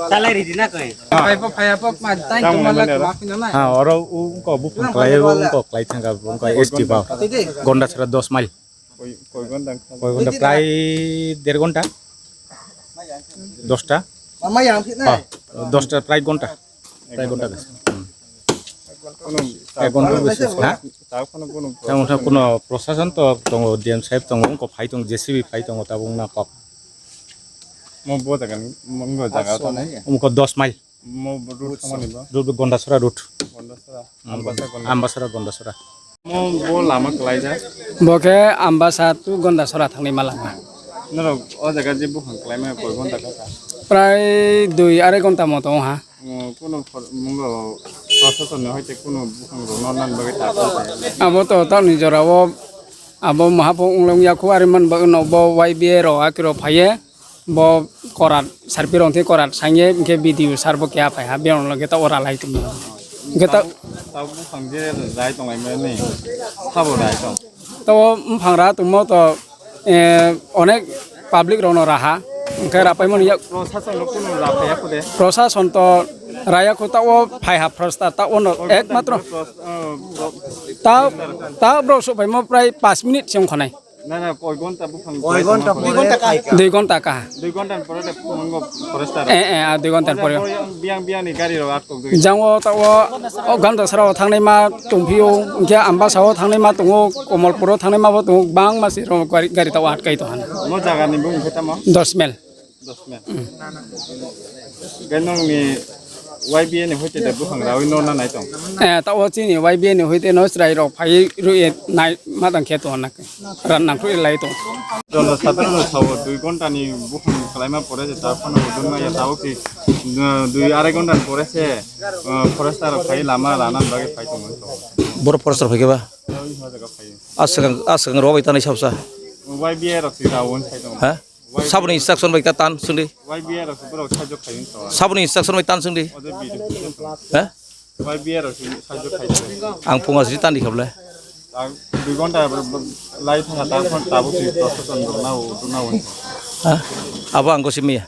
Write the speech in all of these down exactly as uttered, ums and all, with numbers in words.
Salai ridi na koi. Pai po, pai po, ma, tai to mala ko, ma, pina na. Ha, oro u ko bupang klai, u ko klai thangka, u ko S T ba. Gonda sara dos mile. Koi, koi ghonta wngkha? Koi ghonta, prai der ghonta? Dosta? Mama yang thik nai? Ha, dosta prai ghonta. Prai ghonta gas. Hmm. Kono ek ghonta besi, ha? Tao kono kono tamo tamo kono prosason to tongo, D M saheb tongo, wngko phai tongo, J C B phai tongo, tabuk na kok. Mo bo jaga ni, mo ngo jaga to nai. Wngko dos mile. Mo route samani ba? Route Gondasora route. Gondasora. Hmm, Ambasa Gondasora. Ambasara Gondasora. Mo bo lama kwlaijak. Bo khe Ambasa to Gondasora thangni ma lama. Norok o jaga je buphang kwlaima koi ghonta kha sa? Prai dui arai ghonta moto wng ha. Mo kuno phor-, mungo prosason ni hoite kuno buphang rok no nan bagwi ta kha sa? Abo to tamni jora o abo mahaphung wngya khu ari man bagwi no bo Y B A rok akiro phaiye. Bo korat, sarpi rong thwi korat sangye, hwnkhe B D O sir bo keha phai ha, biyang loge ta ora lai tongmo. Hwnkhe ta Tabuk buphang je rai tong lai mani, sabo rai tong. Tabo buphang ra tongmo to, eh, onek public rok no raha, hwnkhe rapai mani yak. Prosason no kuno ra phai ya kho de. Prosason to raya kho ta o phai ha prosta ta o no ek matro. Pros-, eh, pro- Ta, ta bro so phai mo prai panch minute se wngkha nai. Na, na, koi ghonta buphang koi ghonta pore? Dui ghonta kaha. Dui ghonta ni pore de phungo forester. Eh, eh, ah, dui ghonta ni pore. Biyang, biyang ni gari rok atok dui. Jango ta o, o Gondasora o thangnai ma tongphio, hwnkhe Ambasa o thangnai ma tongo, Komolpur o thangnai ma bo tongo, bangma se rok gari, gari ta o atkai to han. Mo jaga ni bung khe tamo? Dos mile. Dos mile. Hwnkhe nongni Y B A ni hoite de buphang rawi no na nai tong? Eh, ta o chini Y B A ni hoite no chwrai rok phai rwi nai ma tang khe to na. Ran nang khrui lai tong. Jono sadharano sao dui ghonta ni buphang kwlaima pore se ta phano udun maya tao ki, uh, dui arai ghonta ni pore se, uh, forester rok phai lama rana bagwi phai tong. Boro forester phai khe ba? Oi, ho jaga phai. Aswkang, aswkang rok bai tanai sabsa. Y B A rok si rawi phai tong. Ha? Saboni instruction bai ta tan sungdi. Y B A rok borok sajak khai wngkha. Saboni instruction bai tan sungdi. Ode B D O. He? Y B A rok sajak khai. Ang phunga sri tan di kable. Ang dui ghonta lai thangkha, ta phon tabuk si proseson rok nao, rok nao. Ha? Abo ang gosi miya.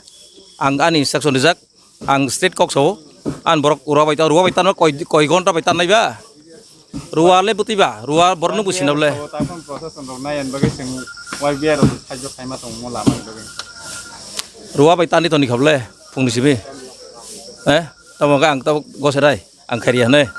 Ang ani instruction rijak. Ang state kok sao, ang borok rua bai ta, rua bai ta no koi, koi ghonta bai ta nai ba? Rua le bwtwi ba, rua borok no busi na ble. Tamo proseson rok nai ani bagwi chwng Y B A rok sajak khai ma tong mo lama ni bagwi. Rua bai ta ni toni kha ble, phung ni simi. Eh, tamo khe ang tamo goserai, ang khairi hanai.